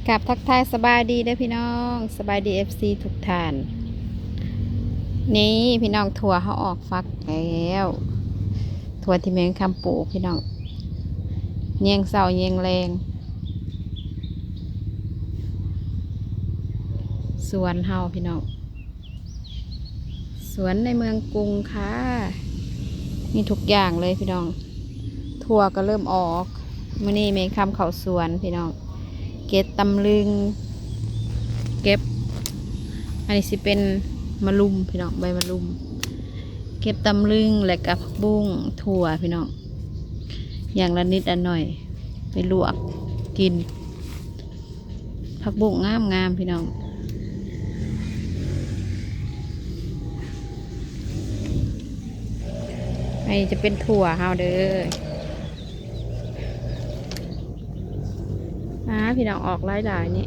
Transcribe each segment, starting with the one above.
ກາບທັກທາຍສະບາຍດີເດີພີ່ນ້ອງ, ສະບາຍດີເອັຟຊີທຸກທ່ານ. ນີ້ພີ່ນ້ອງ ຖົ່ວເຮົາອອກຝັກແລ້ວ, ຖົ່ວທີ່ແມ່ຄຳປູກພີ່ນ້ອງ, ແຍງເຊົ້າແຍງແລງ ສວນເຮົາພີ່ນ້ອງ. ສວນໃນເມືອງກຸງຄ່ະ, ມີທຸກຢ່າງເລີຍພີ່ນ້ອງ. ຖົ່ວກໍເລີ່ມອອກ, ມື້ນີ້ແມ່ຄຳເຂົ້າສວນພີ່ນ້ອງ, ເກັບຕຳລຶງ, ເກັບ ອັນນີ້ຊິເປັນມະລຸມພີ່ນ້ອງ, ໃບມະລຸມ, ເກັບຕຳລຶງ ແລະກະຜັກບຸ້ງ, ຖົ່ວພີ່ນ້ອງ, ຢ່າງລະນິດລະໜ້ອຍ ໄປລວກກິນ. ຜັກບຸ້ງງາມໆ ພີ່ນ້ອງ. ອັນນີ້ຈະເປັນຖົ່ວເຮົາເດີ. ອ່າ ພີ່ນ້ອງ ອອກຫຼາຍໆ ນີ້.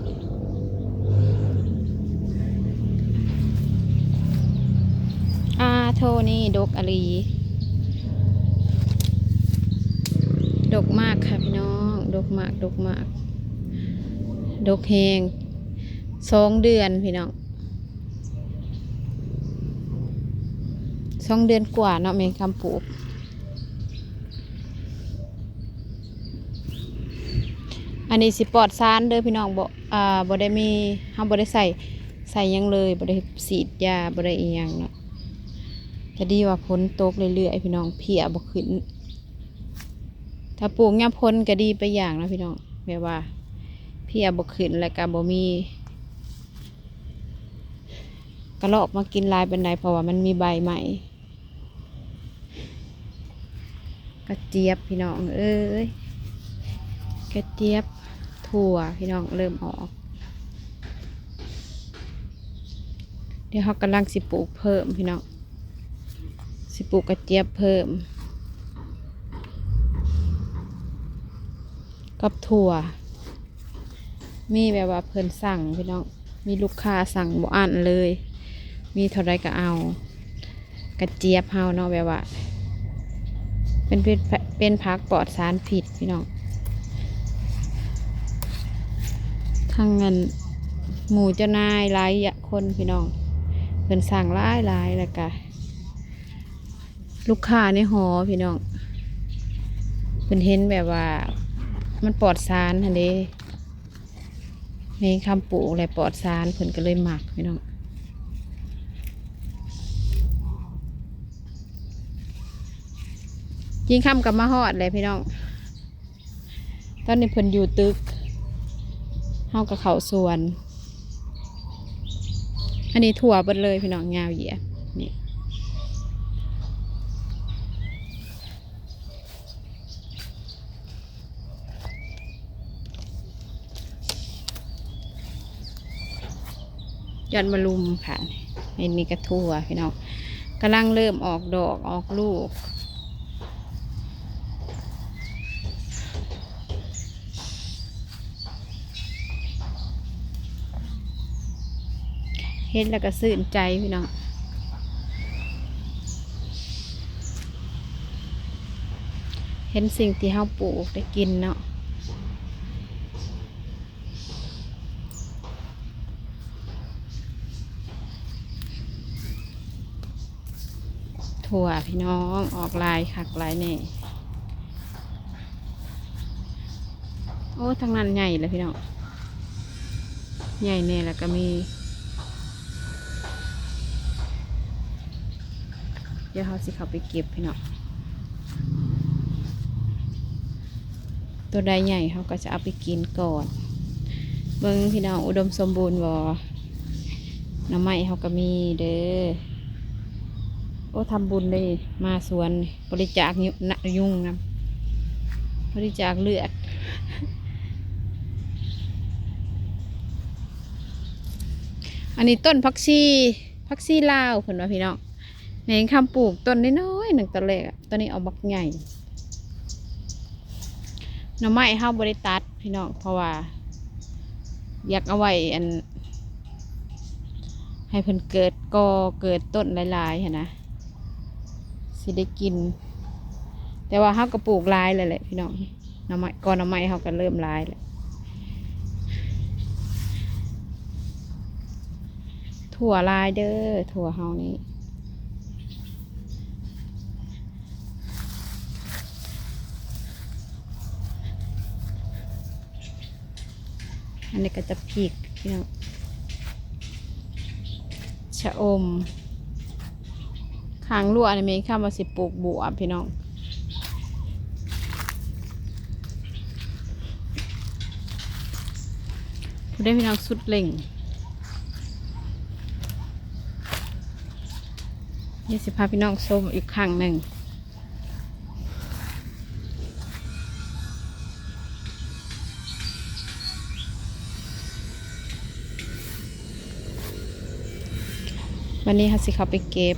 ອ່າ ໂທ້ ນີ້ດົກອີ່ຫຼີ, ດົກມາກຄ່ະພີ່ນ້ອງ, ດົກມາກ ດົກມາກ ດົກແຮງ. ສອງເດືອນພີ່ນ້ອງ, ສອງເດືອນກວ່າເນາະ ແມ່ຄຳປູກ. ອັນນີ້ຊິປອດສານເດີພີ່ນ້ອງ, ບໍ່ ອ່າ ບໍ່ໄດ້ມີ ເຮົາບໍ່ໄດ້ໃສ່ ໃສ່ຫຍັງເລີຍ, ບໍ່ໄດ້ສີດຢາ ບໍ່ໄດ້ອີ່ຫຍັງເນາະ. ກະດີວ່າຝົນຕົກເລື້ອຍໆ ພີ່ນ້ອງ, ເພຍບໍ່ຂຶ້ນ. ຖ້າປູກຍາມຝົນກະດີໄປຢ່າງເນາະພີ່ນ້ອງ, ແບບວ່າເພຍບໍ່ຂຶ້ນ ແລ້ວກະບໍ່ມີກະລອກມາກິນຫຼາຍປານໃດ ເພາະວ່າມັນມີໃບໃໝ່. ກະຈຽບພີ່ນ້ອງເອີຍ, ກະຈຽບ, ຖົ່ວພີ່ນ້ອງເລີ່ມອອກ. ດຽວເຮົາກຳລັງຊິປູກເພີ່ມພີ່ນ້ອງ, ຊິປູກກະຈຽບເພີ່ມກັບຖົ່ວ. ມີແບບວ່າເພິ່ນສັ່ງພີ່ນ້ອງ, ມີລູກຄ້າສັ່ງບໍ່ອັ້ນເລີຍ, ມີເທົ່າໃດກໍເອົາ. ກະຈຽບເຮົາເນາະ ແບບວ່າເປັນ ເປັນ ເປັນຜັກປອດສານພິດພີ່ນ້ອງ. ທັງອັນ ໝູ່ເຈົ້ານາຍຫຼາຍຄົນພີ່ນ້ອງ ເພິ່ນສັ່ງຫຼາຍໆ ແລ້ວກະລູກຄ້າໃນຫໍພີ່ນ້ອງ ເພິ່ນເຫັນແບບວ່າມັນປອດສານຫັ້ນເດ້. ແມງຄຳປູກແລະປອດສານ ເພິ່ນກໍເລີຍມັກພີ່ນ້ອງ. ຈິງຄຳກໍມາຮອດແລ້ວພີ່ນ້ອງ, ຕອນນີ້ເພິ່ນຢູ່ຕຶກ ເຮົາກໍເຂົ້າສວນ. ອັນນີ້ຖົ່ວເບິດເລີຍພີ່ນ້ອງ ຍາວຢຽດນີ້. ຍອດມະລຸມຄ່ະ ອັນນີ້ກະຖົ່ວພີ່ນ້ອງ ກຳລັງເລີ່ມອອກດອກອອກລູກ. ເຫັນແລ້ວກໍຊື່ນໃຈພີ່ນ້ອງ ເຫັນສິ່ງທີ່ເຮົາປູກໄດ້ກິນເນາະ. ຖົ່ວພີ່ນ້ອງ ອອກຫຼາຍຄັກຫຼາຍແນ່. ໂອ້ ທາງນັ້ນໃຫຍ່ແລ້ວພີ່ນ້ອງ ໃຫຍ່ແນ່ ແລ້ວກໍມີ ດຽວເຮົາຊິເຂົ້າໄປເກັບພີ່ນ້ອງ. ໂຕໃດໃຫຍ່ເຮົາກໍຈະເອົາໄປກິນກ່ອນ. ເບິ່ງພີ່ນ້ອງ ອຸດົມສົມບູນບໍ່? ໜໍ່ໄມ້ເຮົາກໍມີເດີ. ໂອ້ ທຳບຸນເດ້ ມາສວນ ບໍລິຈາກຍຸ- ນະ- ຍຸງນຳ ບໍລິຈາກເລືອດ. ອັນນີ້ຕົ້ນຜັກຊີ ຜັກຊີລາວເພິ່ນວ່າພີ່ນ້ອງ. ແມ່ຄຳປູກຕົ້ນນ້ອຍໆໜຶ່ງຕອນແລກອະ ຕອນນີ້ອອກບັກໃຫຍ່. ໜໍ່ໄມ້ເຮົາບໍ່ໄດ້ຕັດພີ່ນ້ອງ ເພາະວ່າຢາກເອົາໄວ້ອັນ ໃຫ້ເພິ່ນເກີດກໍເກີດຕົ້ນຫຼາຍໆຫັ້ນນະ ຊິໄດ້ກິນ. ແຕ່ວ່າເຮົາກໍປູກຫຼາຍແລ້ວແຫຼະພີ່ນ້ອງ ໜໍ່ໄມ້ ກໍໜໍ່ໄມ້ເຮົາກໍເລີ່ມຫຼາຍແລ້ວ. ຖົ່ວຫຼາຍເດີ ຖົ່ວເຮົານີ້. ອັນນີ້ກໍຈະພິກພີ່ນ້ອງ ຊະອົມ. ຂ້າງຮົ້ວນີ້ແມ່ນຄຳວ່າຊິປູກບວບພີ່ນ້ອງ. ຜູ້ໃດພີ່ນ້ອງສຸດເລັ່ງ ດຽວຊິພາພີ່ນ້ອງຊົມອີກຄັ້ງໜຶ່ງ. ວັນນີ້ເຮົາຊິເຂົ້າໄປເກັບ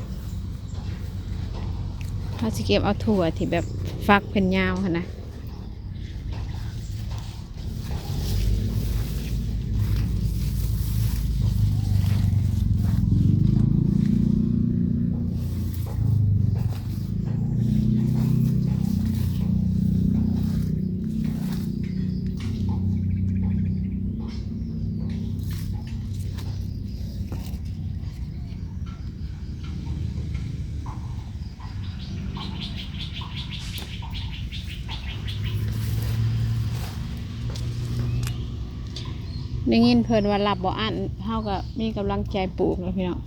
ເຮົາຊິເກັບເອົາຖົ່ວທີ່ແບບຝັກເພິ່ນຍາວຫັ້ນນະ. ໄດ້ຍິນເພິ່ນວ່າລັບບໍ່ອັ້ນ ເຮົາກໍມີກຳລັງໃຈປູກແລ້ວພີ່ນ້ອງ.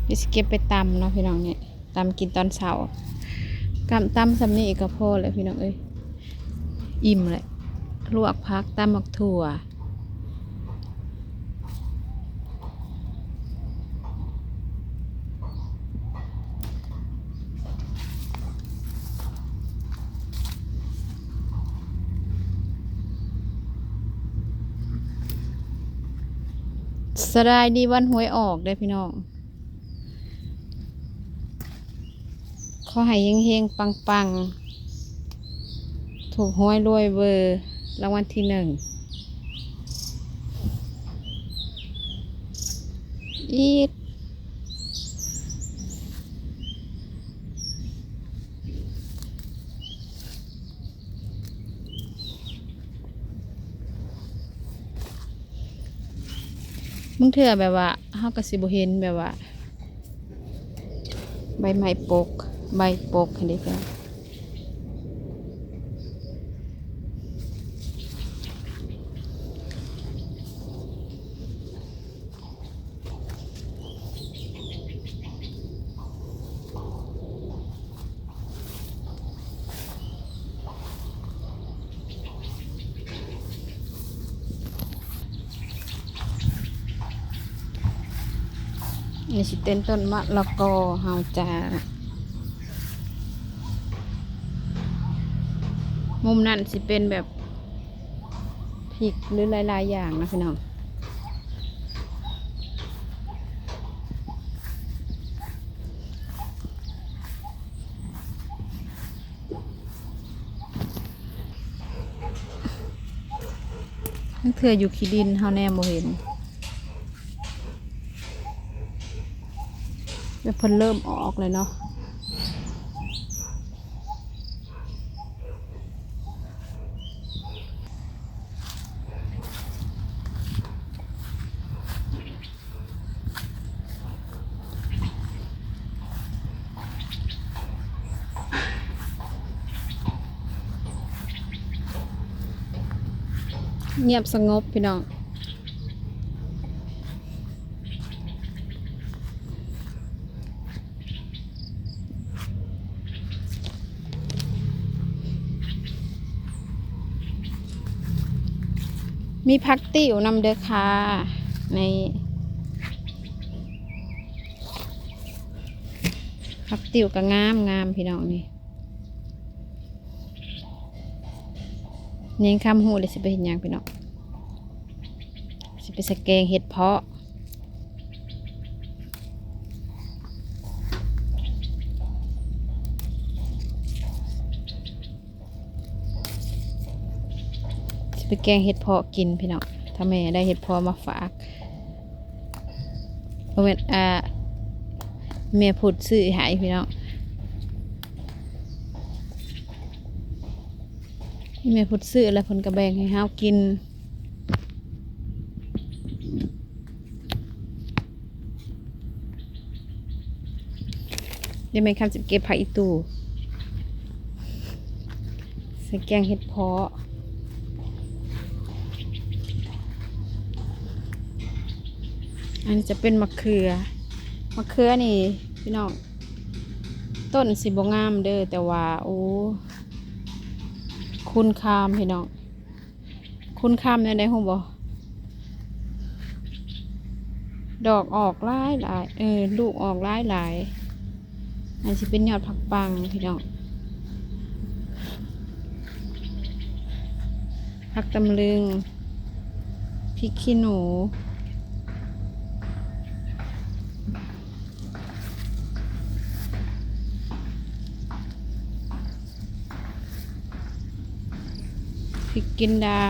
ດຽວຊິເກັບໄປຕຳເນາະພີ່ນ້ອງ ນີ້ ຕຳກິນຕອນເຊົ້າ. ກຳ ຕຳສ່ຳນີ້ກໍພໍແລ້ວພີ່ນ້ອງເອີຍ ອີ່ມແລ້ວ. ລວກຜັກ ຕຳໝາກຖົ່ວ. ສະບາຍດີວັນຫວຍອອກເດີພີ່ນ້ອງ. ຂໍໃຫ້ເຮັງໆ ປັງໆ ຖືກຫວຍລວຍເວີ ລາງວັນທີໜຶ່ງ ອີດ. ບາງເທື່ອແບບວ່າເຮົາກໍຊິບໍ່ເຫັນແບບວ່າໃບໄມ້ປົກ ໃບປົກຫັ້ນເດ້. ນີ້ຊິເຕັນຕົ້ນມະລະກອເຮົາຈ້າ. ມຸມນັ້ນຊິເປັນແບບ ພິກ ຫຼື ຫຼາຍໆຢ່າງນະພີ່ນ້ອງ. ລາງເທື່ອຢູ່ຂີ້ດິນເຮົາແນມບໍ່ເຫັນ ແບບເພິ່ນເລີ່ມອອກແລ້ວເນາະ. ງຽບສະຫງົບພີ່ນ້ອງ. ມີຜັກຕິ້ວນຳເດີຄ່ະ ນີ້ ຜັກຕິ້ວກໍງາມໆ ພີ່ນ້ອງນີ້. ແຍງຄຳຮູ້ແລ້ວຊິໄປເຮັດຫຍັງພີ່ນ້ອງ? ຊິໄປໃສ່ແກງເຫັດເຜາະ. ຊິໄປແກງເຫັດເຜາະກິນພີ່ນ້ອງ ຖ້າແມ່ໄດ້ເຫັດເຜາະມາຝາກ. ບໍ່ແມ່ນ ອ່າ ແມ່ພຸດຊື້ໃຫ້ພີ່ນ້ອງ. ແມ່ພຸດຊື້ແລ້ວເພິ່ນກໍແບ່ງໃຫ້ເຮົາກິນ. ດຽວແມ່ຄຳຊິເກັບຜັກອີ່ຕູ່ ໃສ່ແກງເຫັດເພາະ. ອັນນີ້ຈະເປັນໝາກເຂືອ. ໝາກເຂືອນີ້ພີ່ນ້ອງ ຕົ້ນຊິບໍ່ງາມເດີ ແຕ່ວ່າ ໂອ້ ຄູນຄາມພີ່ນ້ອງ. ຄູນຄາມແນວໃດຮູ້ບໍ່? ດອກອອກຫຼາຍໆ ເອີ ລູກອອກຫຼາຍໆ. ອັນຊິເປັນຍອດຜັກປັງພີ່ນ້ອງ ຜັກຕຳລຶງ ພິກຂີ້ໜູ. ພິກກິນດາ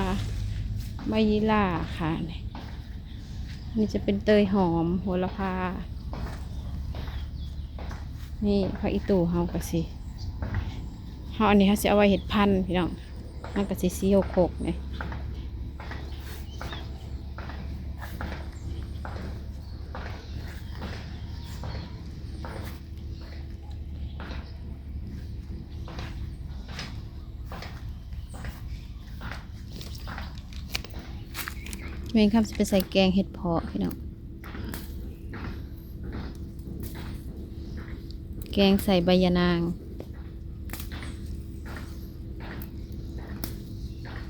ໃບຍີ່ຫຼ້າຄ່ະ. ນີ້ ນີ້ຈະເປັນເຕີຍຫອມ ໂຫລະພາ. ນີ້ ຜັກອີ່ຕູ່ເຮົາກໍຊິ ເຮົາ ອັນນີ້ເຮົາຊິເອົາໄວ້ເຮັດພັນພີ່ນ້ອງ. ມັນກໍຊິສີ່ຫົກຫົກນີ້. ແມ່ຄຳຊິໄປໃສ່ແກງເຫັດເພາະພີ່ນ້ອງ. ແກງໃສ່ໃບຢານາງ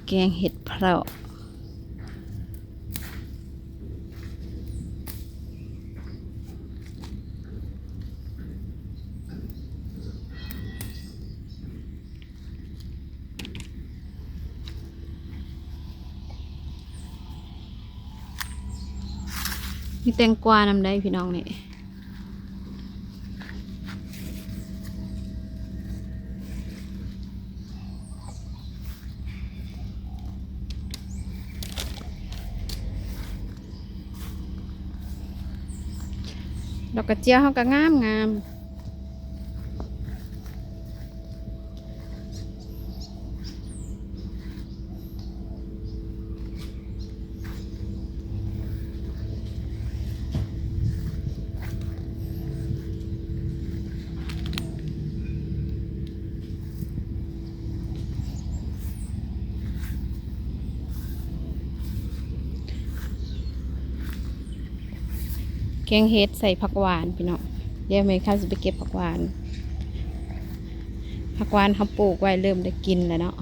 ແກງເຫັດເພາະ. ມີແຕງກວານຳໄດ໋ພີ່ນ້ອງນີ້. ດອກກະເຈຍເຮົາກໍງາມໆ. ແກງເຫັດໃສ່ຜັກຫວານພີ່ນ້ອງ. ດຽວແມ່ຄຳຊິໄປເກັບຜັກຫວານ. ຜັກຫວານເຮົາປູກໄວ້ເລີ່ມໄດ້ກິນແລ້ວເນາະ.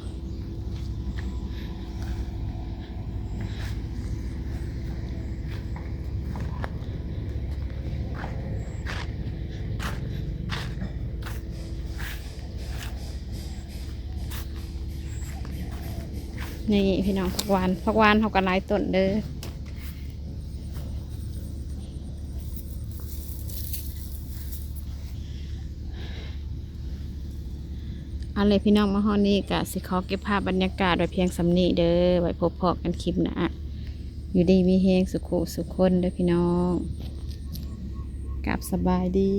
ນີ້ພີ່ນ້ອງ ຜັກຫວານ ຜັກຫວານເຮົາກໍຫຼາຍຕົ້ນເດີ. ເອົາແຫຼະພີ່ນ້ອງ ມາຮອດນີ້ກະຊິຂໍເກັບພາບບັນຍາກາດໄວ້ພຽງສ່ຳນີ້ເດີ. ໄວ້ພົບພໍ້ກັນຄລິບໜ້າ. ຢູ່ດີມີແຮງສຸຂູສຸຄົນເດີພີ່ນ້ອງ. ກາບສະບາຍດີ.